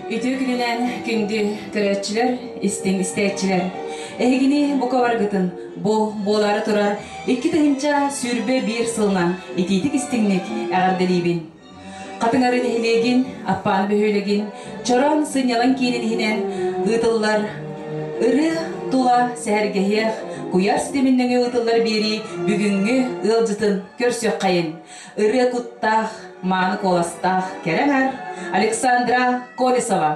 Үтүө күнүнэн күндү көрөөччүлэр, истиҥ истээччилэр! Эһигини бука барыгытын бу буолаары турар 2021 сылынан итиитик истиҥник эҕэрдэлиибин. Хатыҥары нэһилиэгин, Аппааны бөһүөлэгин Чороон сынньалаҥ киинин иһинэн ыытыллар Ырыа тула сэһэргэһиэх куйаар ситимин нөҥүө ыытыллар биэрии бүгүҥҥү ыалдьытын көрсүөххэйин. Ырыа куттаах, мааны куоластаах кэрэ аҥар Александра Колесова.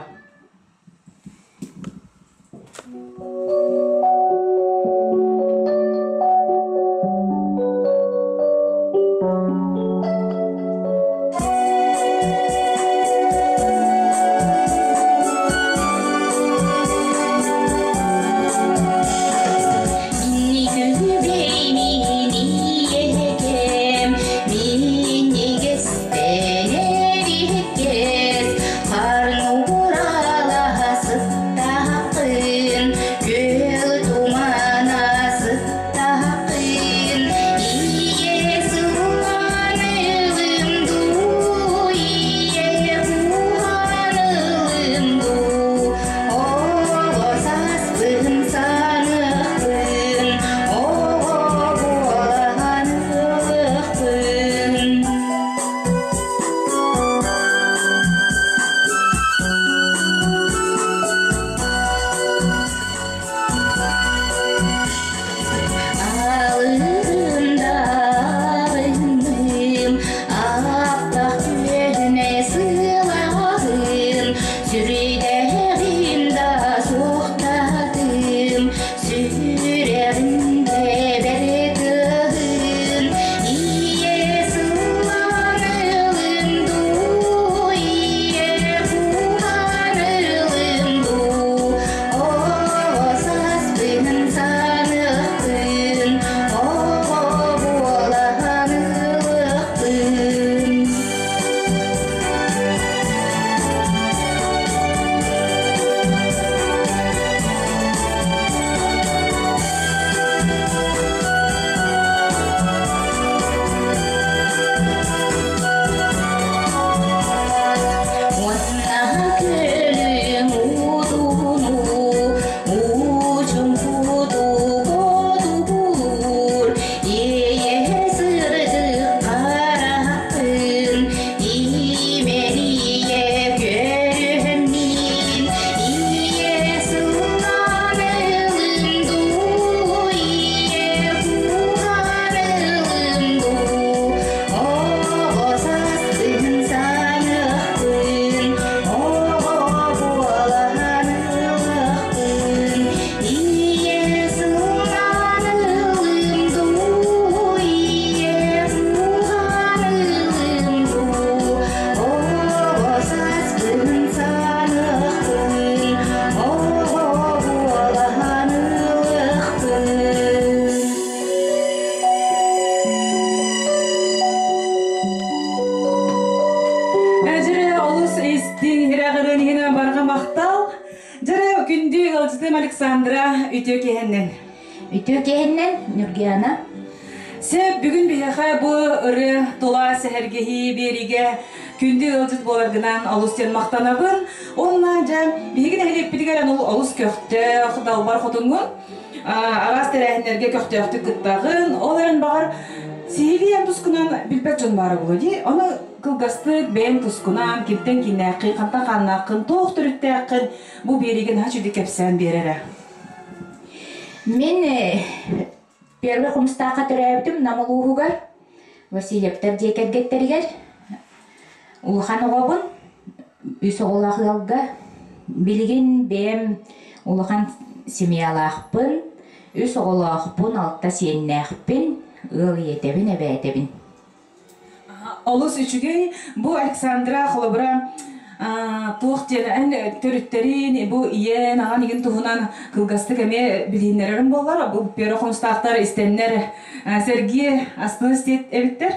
Дьэрэ олус истиҥ иһирэх иһинэ барҕа махтал. Дьэрэ күндү ыалдьытым Александра үтүө киэһэннэн. Үтүө киэһэннэн, Ньургуяна. Сөп, бүгүн биһиэхэ бу ырыа тула сэһэргэһии биэриигэ күндү ыалдьыт буоларгынан олус диэн махтанабын. Уонна дьэ, биһиги нэһилиэкпитигэр эн олус көхтөөх далбар хотуҥҥун. Араас тэрээһиннэргэ көхтөөхтүк кыттаҕын. Ол эрэн баҕар сиһилии эн тускунан билбэт дьон баара буолуо дии. Ону кылгастык бэйэҥ тускунан, кимтэн кииннээххин, хантан хааннааххын, туох төрүттээххин бу биэриигэ наһаа үчүгэй кэпсээн биэрэрэ. Мин первый Хомустаахха төрөөбүтүм Нам улууһугар Васильевтар дьиэ кэргэттэригэр улахан оҕобун үс оҕолоох ыалга билигин бэйэм улахан семьялаахпын үс оҕолоохпун алта сиэннээхпин ыал ийэтэбин эбээтэбин Олус үчүгэй. Бу Александра холобура туох диэн эн төрүттэрин, бу ийэн, аҕан игин туһунан кылгастык эмиэ билиһиннэрэрим буоллар, бу Пера Хомустаахтар истэннэр сэргии астына истиэт эбиттэр.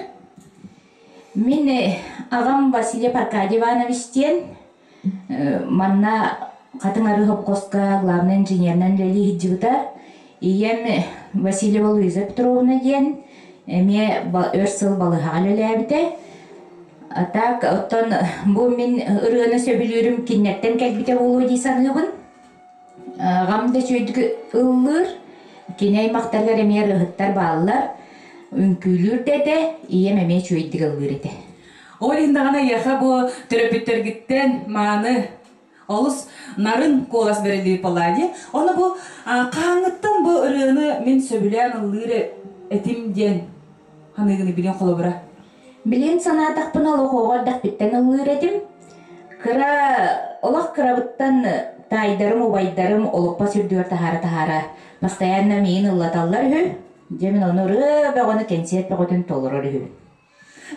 Мин аҕам Василий Аркадий Иванович диэн Манна Хатыҥ Арыы хопкуоска главнай инженеринэн үлэлии сылдьыбыта. Ийэм Васильева Луиза Петровна диэн эмиэ өр сыл балыыһаҕа үлэлээбитэ. А так, оттон бу мин ырыаны сөбүлүүрүм киннэртэн кэлбитэ буолуо дии саныыбын. Аҕам да үчүгэйдик ыллыыр, кини аймахтарыгар эмиэ ырыаһыттар бааллар. Үҥкүүлүүр да этэ, ийэм эмиэ үчүгэйдик ыллыыр этэ. Ол иһин даҕаны эйиэхэ бу төрөппүттэргиттэн мааны олус нарын куолас бэриллибит Паллади. Ону бу хаһааҥҥыттан бу ырыаны мин сөбүлээн ыллыыр этим диэн ханыыгыны билин холобура? Билигин санаатахпына олох оҕо эрдэхпиттэн ыллыыр этим. Кыра олох кырабыттан таайдарым, убайдарым олоппос үрдүгэр таһаара-таһаара постоянно миигин ыллаталлар үһү. Дьэ мин ону ырыа бөҕөнү, кэнсиэрт бөҕөтүн толорор үһүбүн.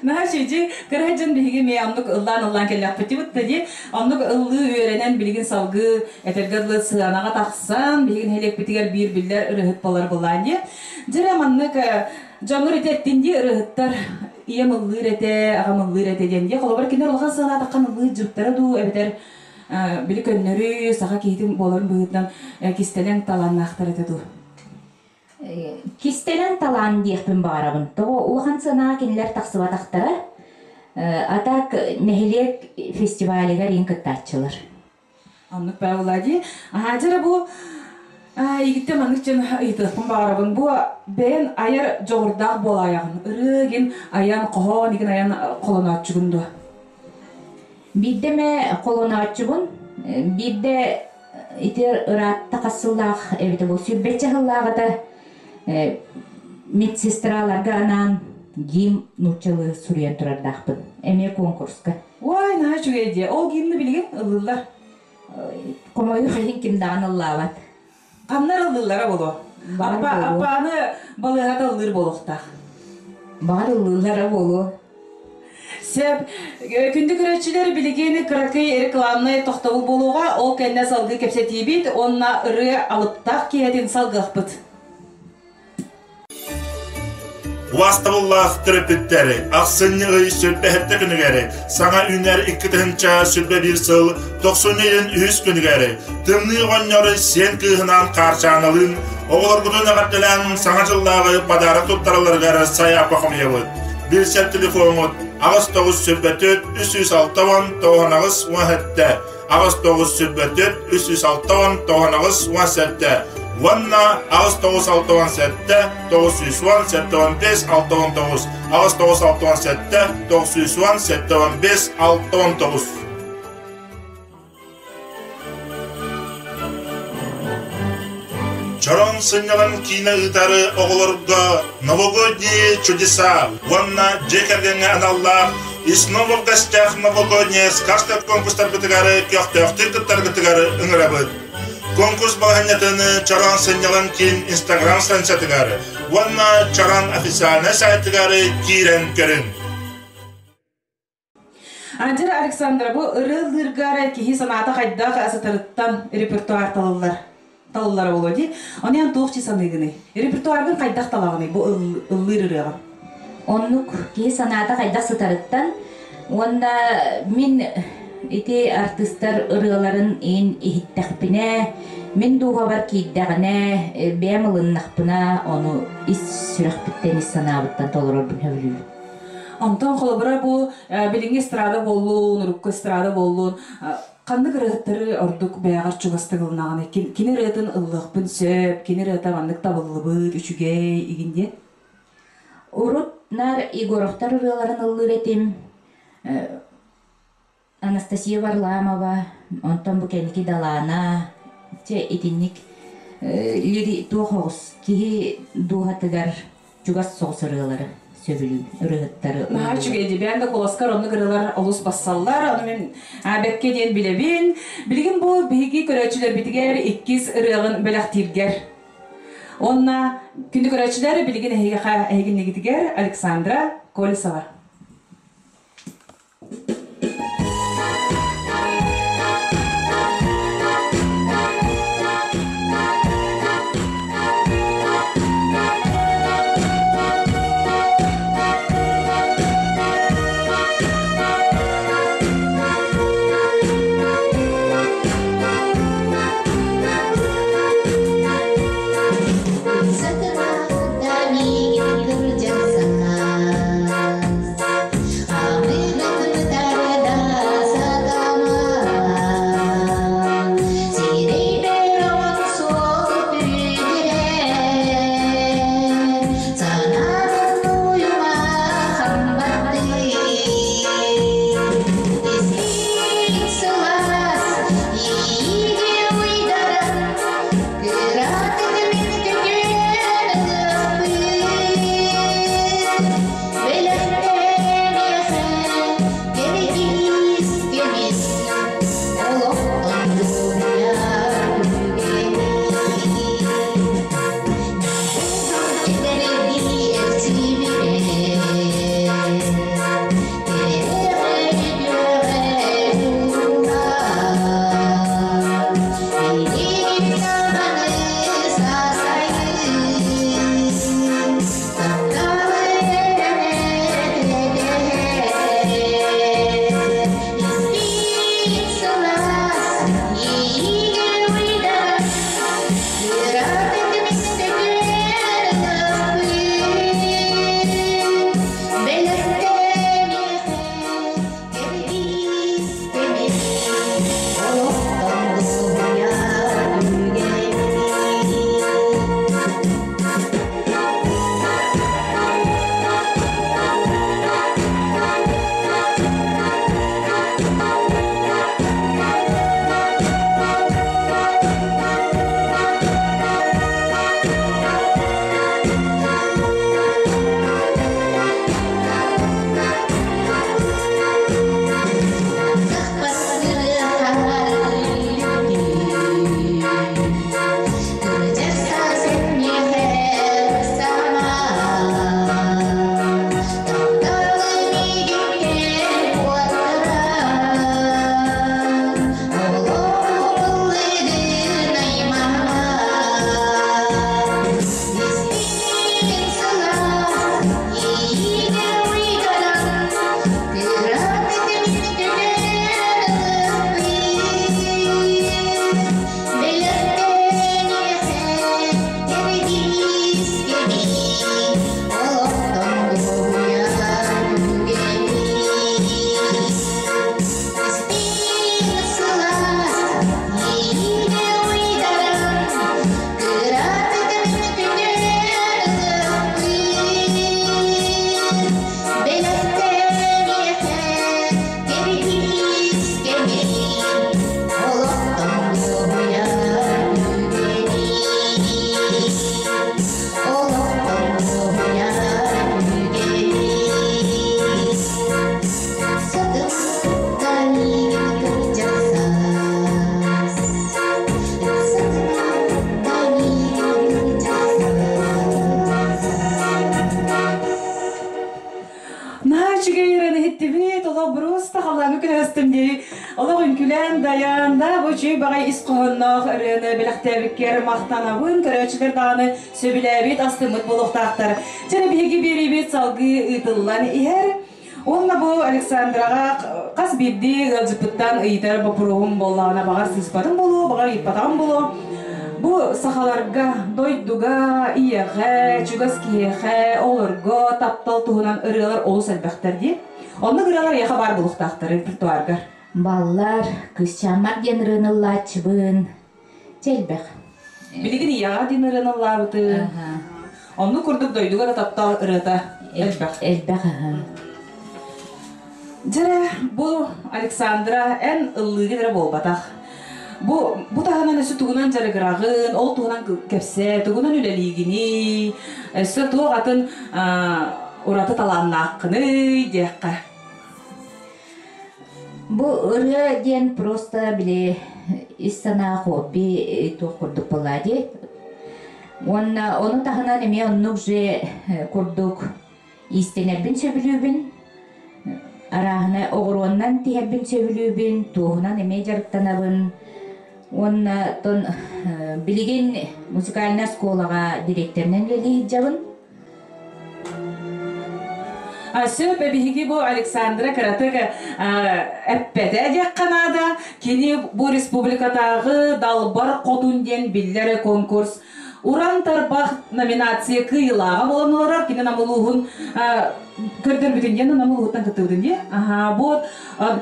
Наһаа үчүгэй кыра дьон биһиги эмиэ оннук ыллаан-ыллаан кэллэхпитибит да дии. Оннук ыллыы үөрэнэн билигин салгыы этэргэ дылы сыанаҕа тахсан биһиги нэһилиэкпитигэр биир биллэр ырыаһыт буолар былаан дии. Дьэ маннык дьоҥҥор ити эттин дии ырыаһыттар ийэм ыллыыр этэ, аҕам ыллыыр этэ диэн дии. Холобур кинилэр улахан сыанаатаххан ыллыыр дьарыктара дуу эбэтэр били көннөрүү саха киһитин буоларын быһыытынан кистэлэҥ талааннаахтар этэ дуу. Кистэлэҥ талаан диэхпин баҕарабын. Тоҕо улахан сыанаҕа кинилэр тахсыбатахтара. А так нэһилиэк фестивалыгар иин кыттааччылар. Оннук баа дии. Аһаа дьэ бу игиттэ маннык дьон ыйытыахпын баҕарабын. Бу бэйэн айар дьоҕурдаах буолаайаҕын. Ырыа игин айан, хоһоон игин айан холонооччугун дуо? Биирдэ эмэ холонооччубун, биирдэ ити ыраатта хас сыллаах эбитэ буолуо, сүүрбэччэ сыллааҕыта медсестраларга анаан гимн нууччалыы суруйан турардаахпын. Эмиэ конкурска. Ой, наһаа үчүгэй дии. Ол гимни билигин ыллыыллар. Хомойуох иһин ким даҕаны ыллаабат. Ханнар ыллыыллара буолуо. Баҕар Аппа, буолуо. аппааны балыыһата ыллыыр буолуохтаах. Баҕар ыллыыллара буолуо. Сөп. Күндү көрөөччүлэр, билигин кыракый рекламнай тохтобул буолуоҕа. Ол кэннэ салгыы кэпсэтиибит уонна ырыа алыптаах киэһэтин салгыахпыт. Убаастабыллаах төрөппүттэр, ахсынньы ый сүрбэһэттэ күнүгэр, саҥа үүнэр 2021 сыл тохсунньу ыйын үһүс күнүгэр Тымныы оҕонньор сиэн кыыһынаан Хаарчааналыын оҕолоргутун эҕэрдэлээн Саҥа дьыллааҕы подарок туттаралларыгар сайаапка хомуйабыт. Билсэр телефоҥҥут 8 9 сүүрбэ 360 98 17 8 9 сүүрбэ 360 98 17 уонна 8 9 67 910 75 69 8 9 67 910 75 69. Чороҥ сынньалаҥ киинэ ыытары оҕолорго «Новогодние чудеса» уонна дьиэ кэргэҥҥэ аналлаах «И снова в гостях новогодняя сказка» конкурстарбытыгар көхтөөхтүк кыттаргытыгар ыҥырабыт. Конкурс балаһыанньатын Чороон сынньалаҥ киин Инстаграм страницатыгар уонна Чороон официальнай сайтыгар киирэн көрүҥ. Анжела Александра, бу ырыа ыллыырга киһи санаата хайдах сытарыттан репертуар талыллар талыллара буолуо дии. Ону эн туох дии саныыгыный? Репертуаргын хайдах талаҕыный бу ыллыыр ырыаҕын? Оннук киһи санаата хайдах сытарыттан уонна мин ити артыыстар ырыаларын иин иһиттэхпинэ, мин дууһабар киирдэҕинэ, бэйэм ылыннахпына, ону ис сүрэхпиттэн, ис санаабыттан толорорбун сөбүлүүбүн. Онтон холобура бу билиҥҥи эстрада буоллун, урукку эстрада буоллун, ханнык ырыаһыттары ордук бэйэҕэр чугастык ылынаҕыный? Кини ырыатын ыллыахпын сөп, кини ырыата маннык табыллыбыт, үчүгэй игин диэн? Урут наар Егоровтар ырыаларын ыллыыр этим. Анастасия Варламова, онтон бу кэнники Далаана, чэ итинник лири туох оҕус киһи дууһатыгар чугас соҕус ырыалары сөбүлүүр ырыаһыттары Наһаа үчүгэй дии. да куоласкар оннук ырыалар олус бассаллар. Ону мин бэккэ диэн билэбин. Билигин бу биһиги көрөөччүлэрбитигэр иккис ырыаҕын бэлэхтииргэр. Уонна күндү көрөөччүлэр билигин эһиэхэ эһигиннигитигэр Александра Колесова. Сатана мигин кырдьан саас. айан да бу үчүгэй баҕай ис хоһоонноох ырыаны бэлэхтээбиккэр махтанабын. Көрөөччүлэр даҕаны сөбүлээбит, астыммыт буолуохтаахтар. Чэ, биһиги биэриибит салгыы ыытыллан иһэр. Уонна бу Александраҕа хас биирдии ыалдьыппыттан ыйытар боппуруоһум буоллаҕына, баҕар сыыспатым буолуо, баҕар ыйыппатаҕым буолуо. Бу сахаларга, дойдуга, ийэҕэ, чугас киһиэхэ, оҕолорго таптал туһунан ырыалар олус элбэхтэр дии. Оннук ырыалар эйиэхэ баар буолуохтаахтар репертуаргар. Баллар, Кысчааммар диэн ырыаны ыллааччыбын. Чэ элбэх. Билигин ийэҕэ диэн ырыаны ыллаабытын. Оннук курдук дойдуга да таптал ырыата элбэх. Элбэх аха. Дьэрэ, бу Александра эн ыллыыгын эрэ буолбатах. Бу таһынан өссө тугунан дьарыгыраҕын, ол туһунан кэпсээ, тугунан үлэлиигиний, өссө туох атын ураты талааннааххыный диэххэ. Бу ырыа диэн просто били ис санаа хобби туох курдук буолла дии. Уонна ону таһынан эмиэ оннук же курдук иистэнэрбин сөбүлүүбүн. Арааһынай оҕуруоннан тиһэрбин сөбүлүүбүн, туоһунан эмиэ дьарыктанабын. Уонна тон билигин музыкальнай оскуолаҕа дириэктэринэн үлэлии сылдьабын. Сөп, биһиги бу Александра кыратык эппэтэ диэххэ наада. Кини бу республикатааҕы Далбар Хотун диэн биллэр конкурс Уран тарбах номинация кыайыылааҕа буолан олорор. Кини Намылууһун көрдөрбүтүн диэн Намылууһуттан кыттыбытын дии. Аха, бу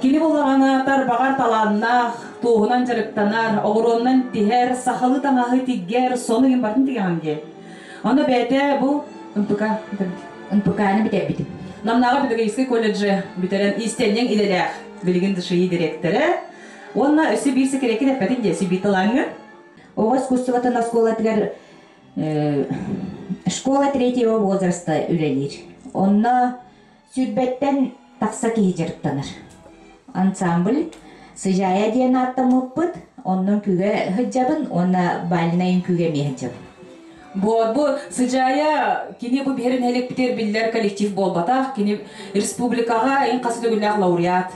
кини буллаҕына тарбаҕар талааннаах, туоһунан дьарыктанар, оҕуруоннан тиһэр, сахалыы таҥаһы тигэр, сону иһин бартын тигэҕин дии. Онно бэйэтэ бу НПК НПК-ны бүтэрбитим. Намнааҕы педагогическай колледжы бүтэрэн иистэнньэҥ идэлээх билигин ДШИ дириэктэрэ уонна өссө биир сэкирэккин эппэтин диэ сибиир талааҥҥа. Оҕо искусствотын оскуолатыгар школа третьего возраста үлэлиир. Онно сүүрбэттэн тахса киһи дьарыктанар. Ансамбль Сыдьаайа диэн ааттаммыппыт, онно үҥкүүгэ сылдьабын уонна бальнай үҥкүүгэ эмиэ сылдьабын. Вот, бу Сыдьаайа кини бу биһирин нэһилиэкпитигэр биллэр коллектив буолбатах, кини республикаҕа ең хас төгүллээх лауреат.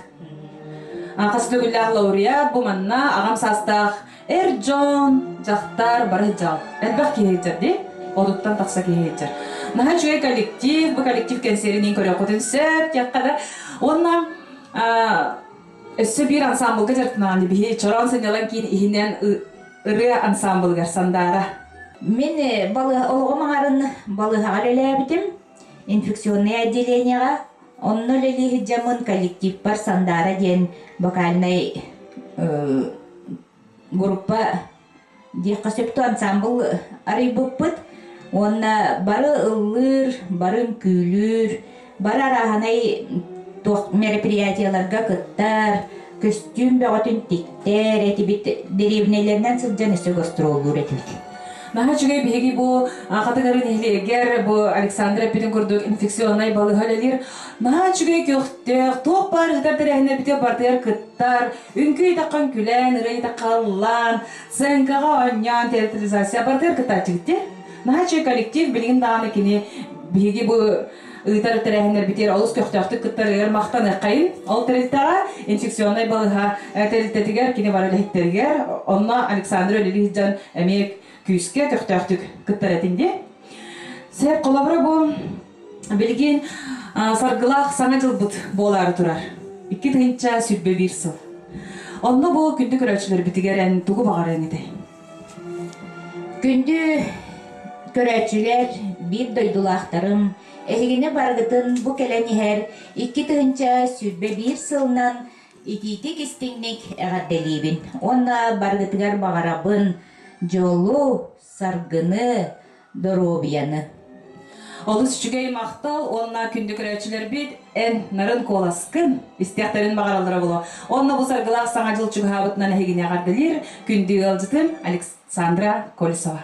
Хас төгүллээх лауреат бу манна аҕам саастаах эр дьон, дьахтар бары сылдьал. Элбэх киһи сылдьар дии. Отуттан тахса киһи сылдьар. Наһаа үчүгэй коллектив, бу коллектив кэнсиэрин көрүөххүтүн сөп диэххэ да. Уонна өссө биир ансамблга дьарыктанаҕын биһи Чороон сынньалаҥ киин иһинэн ырыа ансамблыгар Сандаара. Мин олоҕум аҥарын балыыһаҕа үлэлээбитим. Инфекционнай отделениеҕа. Онно үлэлии сылдьаммын коллективпар Сандаара диэн вокальнай группа диэххэ сөптөөх ансамбл арыйбыппыт уонна бары ыллыыр, бары үҥкүүлүүр, бары арааһынай туох мероприятиеларга кыттар, көстүүм бөҕөтүн тиктэр этибит, дэриэбинэлэринэн сылдьан өссө гастроллуур этибит. Наһаа үчүгэй биһиги бу Хатыҥыры нэһилиэгэр бу Александра эппитин курдук инфекционнай балыыһа үлэлиир. Наһаа үчүгэй көхтөөх, туох баар ыытар тэрээһиннэрбитигэр барытыгар кыттар, үҥкүү ыйдаххан күлэн, ырыа ыйдахха ыллаан, сценкаҕа оонньоон, театрализация барытыгар кыттааччыгыт дии. Наһаа үчүгэй коллектив, билигин даҕаны кини биһиги бу ыытар тэрээһиннэрбитигэр олус көхтөөхтүк кыттарыгар махтаныаххайын. Ол тэрилтэҕэ инфекционнай балыыһа тэрилтэтигэр кини бары үлэһиттэригэр, онно Александр үлэлии сылдьан эмиэ күүскэ көхтөөхтүк кыттар этин дии. Сэр холобура бу билигин саргылаах саҥа дьылбыт буолаары турар. 2021 сыл. Онно бу күндү көрөөччүлэрбитигэр эн тугу баҕарыаҥ этэй? Күндү көрөөччүлэр, биир дойдулаахтарым, эһигини барыгытын бу кэлэн иһэр 2021 сылынан итиитик истиҥник эҕэрдэлиибин уонна барыгытыгар баҕарабын дьолу, саргыны, доруобуйаны. Олус үчүгэй махтал уонна күндү көрөөччүлэрбит эн нарын куоласкын истиэхтэрин баҕараллара буолуо. Онно бу саргылаах саҥа дьыл чугаһаабытынан эһигини эҕэрдэлиир күндү ыалдьытым Александра Колесова.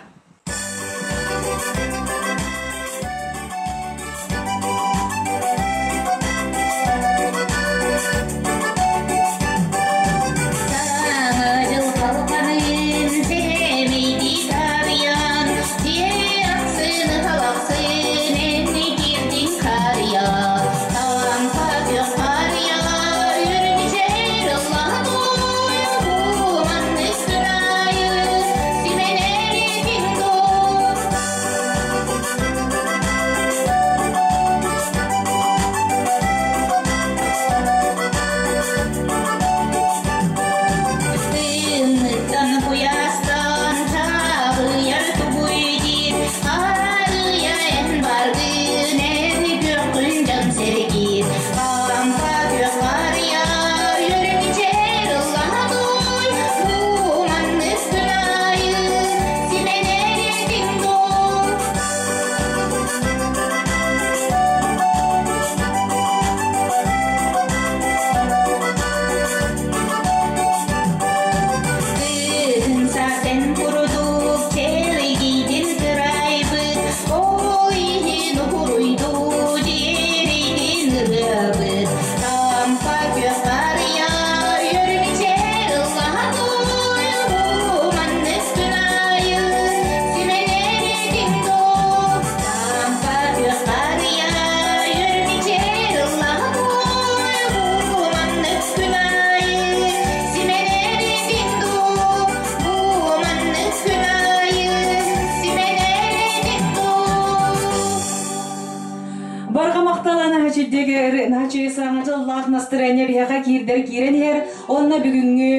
настырыанньа биһиэхэ киирдэр киирэн иһэр. Онно бүгүҥҥү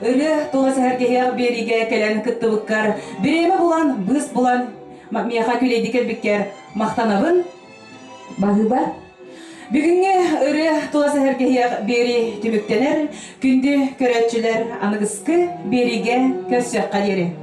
ырыа тула сэһэргэһиэх биэриигэ кэлэн кыттыбыккар, бириэмэ булан, быыс булан миэхэ күлэйди кэлбиккэр махтанабын. Баһыыба. Бүгүҥҥү ырыа тула сэһэргэһиэх биэрии түмүктэнэр. Күндү көрөөччүлэр, аныгыскы биэриигэ көрсүөххэ диэри.